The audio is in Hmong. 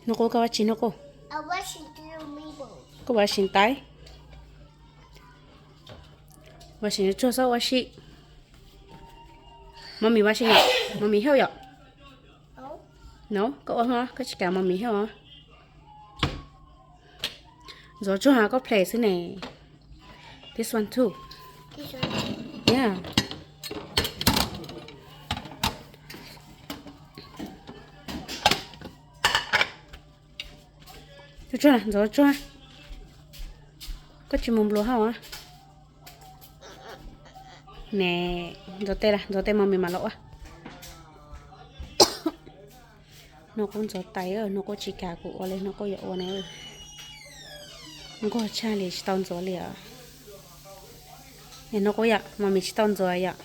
Nub qub koj ua tsi nub qub? Koj ua si tais. Ua si tsuag xwb ua si. Mummy ua si yom, mummy help yom. No, koj ua hmo koj tsis kam mummy help os. Ntxuav tsuag koj play xwb ne. This one too. Yeah. Tsuag, ntxuav tsuag. Koj tsis mus nplua hauj a? Ne, ntxuav tes las, ntxuav tes mummy mam los ua. Nub qub ntxuav tais, nub qub tsis kam kuv ua li, nub qub yuav ua na. Nquag tshaj li tsis tau ntxuav li os. Nub qub yom, mummy tsis tau ntxuav yom.